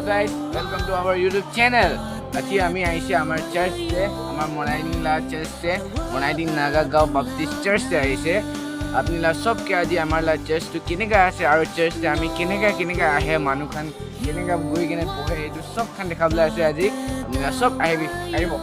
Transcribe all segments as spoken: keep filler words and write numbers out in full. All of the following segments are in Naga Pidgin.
Guys, welcome to our YouTube channel. Aji ami aise amar church te, amar Monaiding la church te, Monaiding Naga Gaon Baptist Church te aise. Apni la sob ke aji amar la church tu keneka ase aru church te ami keneka keneka ahe manu khan keneka boi kena bohe etu sob khan dekha bole ase aji. Apni la sob ahibi, ahibo.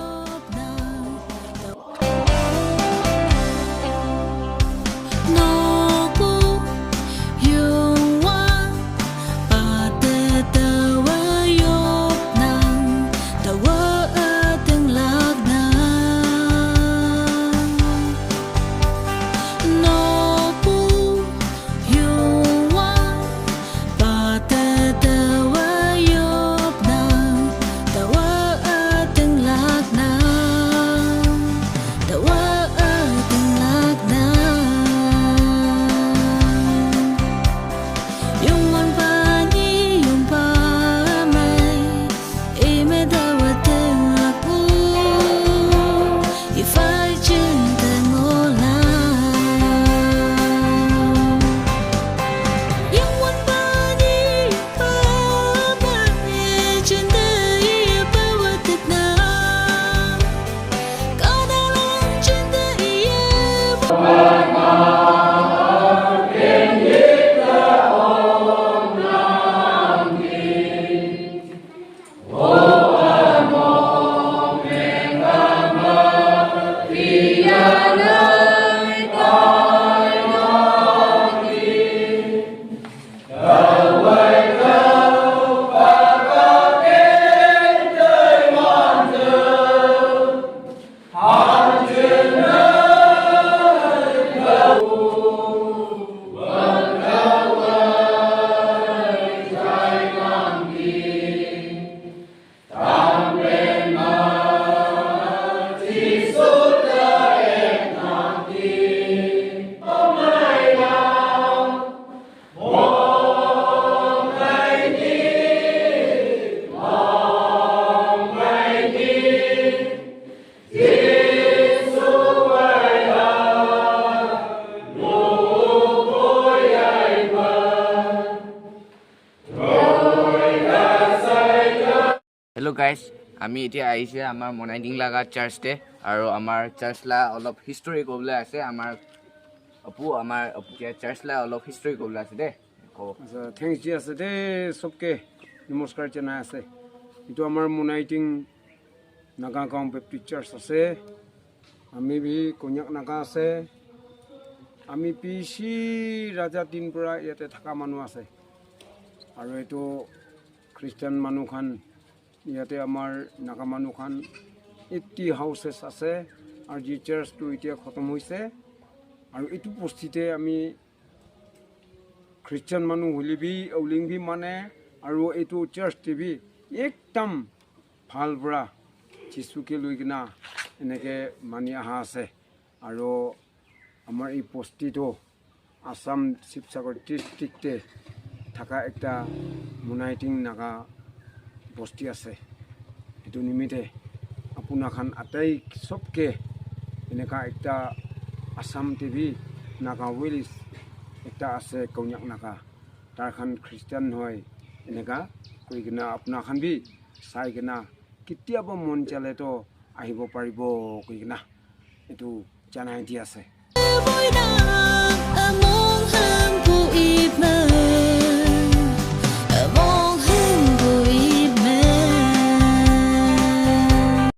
Hello guys, ami etia aise amar Monaiding laga church te aru amar church la olop history kobole ase amar apu amar apu ke church la olop history kobole ase de. Ko. Acha, thanks ji ase de sobke namaskar janai ase. Etu amar Monaiding Naga Gaon Baptist Church ase. Ami bi Konyak Naga ase. Ami bishi raja din pura yate thaka manu ase. Aru etu Christian manu khan yate amar Naga manu khan eighty houses ase. Aru je church tu etia khotom hoise. Aru etu bosti te ami Christian manu hoile bi uling bi mane aru etu church te bi ekdam bhal para Jisu ke loi kena eneke mani aha ase. Aru amar ei bosti tu Assam Sibsagar district te thaka ekta Monaiding Naga bosti ase. Etu nimite apuna khan atai sobke eneka ekta Assam te bi Naga village ekta ase Konyak Naga. Tar khan Christian nohoi eneka koi kena apuna khan bi sai kena ketiaba mon jale to ahibo paribo koi kena etu janai di ase.